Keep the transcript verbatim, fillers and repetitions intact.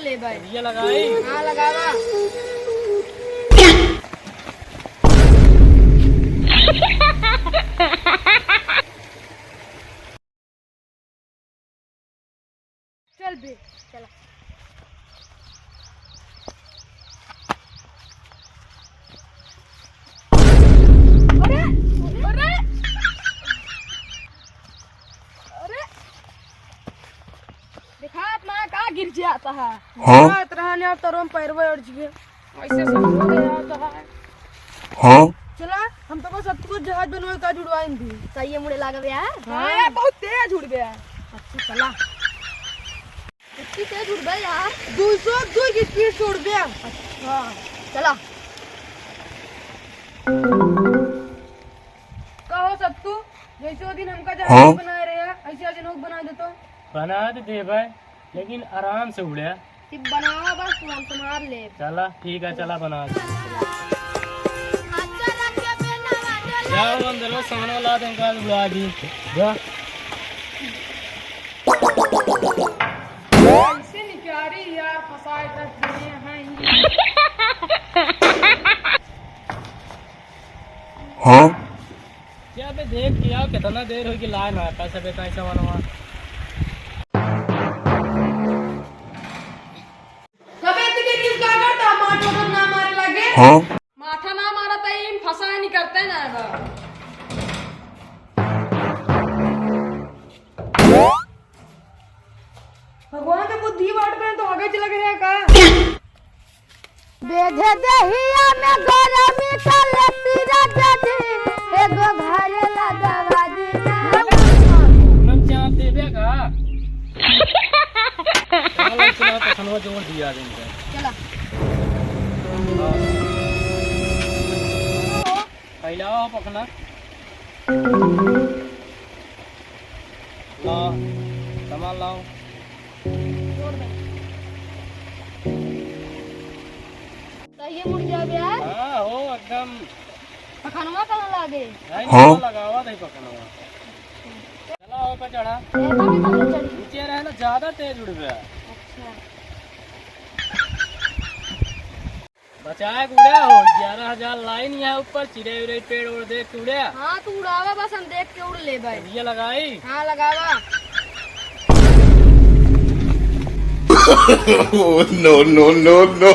ले भाई। ये लगाई? हाँ, लगावा। चल बे, चला। अरे, अरे, अरे, देखा अपना का गिर जाता है। हाँ? हाँ, इतना ने अब तो रोम पैरवे अड़ जिए। ऐसे सब हो गया तो है। हाँ? चला, हम तो बस अब तुमको जहाज बनवाए का जुड़वाइन दी। सही है, मुड़े लागब यार। हाँ, यार, बहुत तेज उड़ गया। अच्छा, चला। इतनी तेज उड़ गया यार। दो सौ दो की स्पीड से उड़ गया। अच्छा, चला। कहो सत्तू, जैसे वो दिन हमका जहाज हाँ? बनाए रहे, ऐसे आज नौक बना दे तो। बना दे भाई। लेकिन आराम से उड़े। कि बनावा बस, तू हम तुम्हार ले। चला, ठीक है, चला बना दे। जाओ अंदर, वो सामान वाला आदमी का बुला दी। जा। कैसे निकारी यार, फंसाए कर दिए हैं। हाँ? क्या बे, देख के आओ, कितना देर होगी लाइन है, पैसे बेटा ऐसा वाला वहाँ। कबे इतनी देर किस का करता, मार ठोकर ना मारे लगे। हाँ? माथा ना मारा तई फंसा नहीं करते ना अब। भगवान के बुद्धि बांट पे तो आगे चला गया का? बेधे देहिया में गरमी का लसीरा दे दी, एगो घरे लगवा दी ना। पूनम चाप देबे का? चलो, चलो, पखनवा जोड़ दिया दिन का। चला। हाँ। फैलाओ पखना। लाओ, सामान लाओ। छोड़ दे। तो ये मुड़ जाओ यार। हाँ, हो एकदम। पखनवा कहाँ लागे? नहीं, हाँ? लगावा नहीं पखनवा। चला, हो पे चढ़ा। ऐसा भी कहाँ चढ़ी? नीचे रहे ना, ज्यादा तेज उड़ गया। अच्छा। बचाए के उड़े हो, ग्यारह हजार लाइन यहाँ ऊपर, चिड़ै उड़ै, पेड़ ओड़ देख के उड़े। हाँ, तू उड़ावा बस, हम देख के उड़ ले भाई। ये लगाई? हाँ, लगावा। Oh, no, no, no, no।